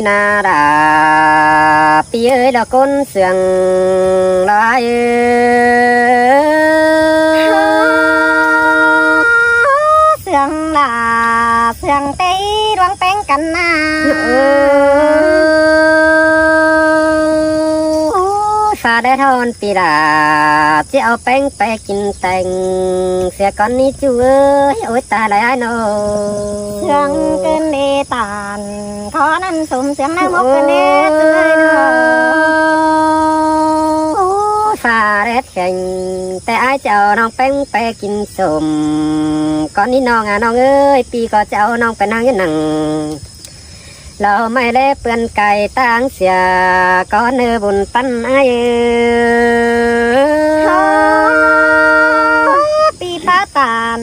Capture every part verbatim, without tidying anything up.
ꞌnạ đa ꞌpi ơi, lo ꞌcốn ꞌsướng lo ai ơi. ꞌSướng đa ꞌsướng té đuang ꞌpéng căn ꞌnạ. Ôi, pha đét ꞌhọn ꞌpi đa, ꞌchí au ꞌpéng ꞌpe kin teng sia cón ꞌnị ꞌchu ơi. Ôi, ta lai ai ꞌnọ. ꞌSướng ꞌcứn đé tản, khó ꞌnặn sôm ꞌsướng ꞌnặn mốc ꞌcứn đé ꞌchu ơi ꞌnọ. Ôi, pha đét kheng, té ai ꞌchí au ꞌnọng ꞌpéng ꞌpe kin sôm cón ꞌnị ꞌnọng ꞌnạ ꞌnọng ơi. ꞌPi ꞌcọ ꞌchí au ꞌnọng ꞌpe ꞌnăng dú nẳng lo ꞌmạy ꞌlé ꞌpươn cai ꞌtáng sia cón ꞌnớ bun ꞌpắn ai ơi. ꞌPi pá tản,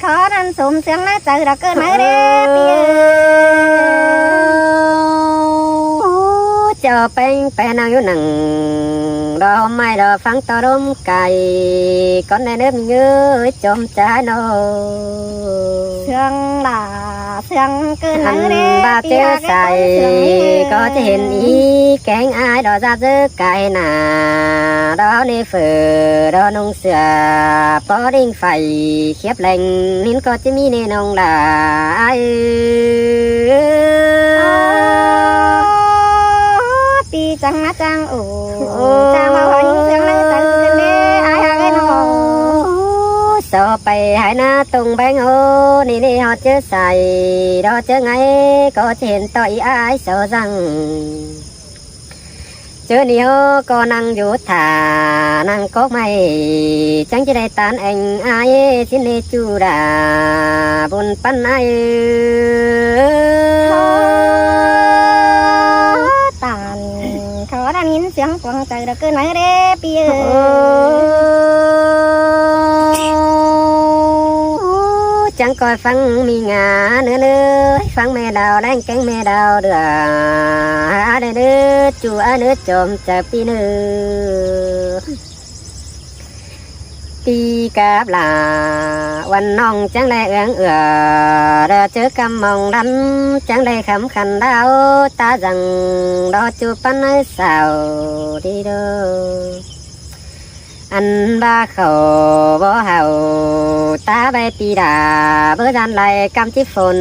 khó ꞌnặn sôm ꞌsướng ꞌnặn chaư đa ꞌcứn ꞌmạy đé ꞌpi ơi. ꞌCọ ꞌpéng ꞌpe ꞌnăng dú nẳng lo ꞌmạy lo ꞌphắng ꞌto ꞌlốm cai cón ꞌnẹ ꞌnớ ꞌmí ơi, chôm chá ꞌnọ. ꞌSướng đa ꞌsướng ꞌcứn ꞌnặn đé ꞌpi ꞌcọ ꞌchớ sai ꞌcọ ꞌchớ hên ꞌí kéng ai lo dạp dớ cai ꞌnạ, lo ꞌnê phở lo ꞌnung sửa, ꞌpó đinh phải khiếp leng ꞌnịn ꞌcọ ꞌchí ꞌmí ꞌnê ꞌnọng đa ai ơi. ꞌPi chắng ꞌmá chắng ổ, chắng mau hên ꞌsướng ꞌnặn chaư ꞌcứn đé ai ꞌhặc ꞌnọ. So pay hái ꞌná tông beng ổ, ꞌnị ꞌnị ꞌhọt ꞌchớ sai, lo ꞌchớ ngay ꞌcọ ꞌchí hên ꞌto ꞌí ai so dăng. ꞌChớ ꞌnị ꞌhó ꞌcọ ꞌnăng dú thả ꞌnăng cốc ꞌmạy, chắng ꞌchí đảy ꞌtan eng ai ꞌsịn ꞌnê ꞌchu đa bun ꞌpắn ai ơi. Tản, khó ꞌnặn ꞌnghín ꞌsướng cuông chaư đa ꞌcứn ꞌmạy đé ꞌpi ơi. Chắng ꞌcoi ꞌphắng ꞌmí ngả ꞌnớ ꞌnớ, ꞌphắng ꞌme đao ꞌleng kéng ꞌme đao đưa, hả đé ꞌnớ ꞌchu ai ꞌnớ chôm chaư ꞌpi ꞌnớ. ꞌPi cắp lả, uôn ꞌnọng chắng đảy ương ưa, đa ꞌchớ ꞌcắm mong đắn, chắng đảy khắm khăn đao ta dăng, đo ꞌchu ꞌpắn ơi sao đi đô. Ăn ꞌva khảu bók hảư, ta ꞌvạy ꞌpi đa, báu dản lai ꞌcắm ꞌchí phôn,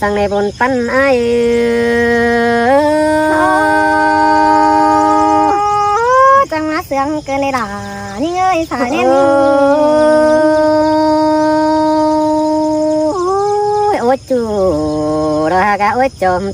săng ꞌnê bun ꞌpắn ai ơi. Chắng ꞌmá ꞌsướng ꞌcứn đé đa, ꞌnhính ơi, sai ꞌnê ꞌnhính. Ôi, ôi ꞌchu, đa hả ca ôi chôm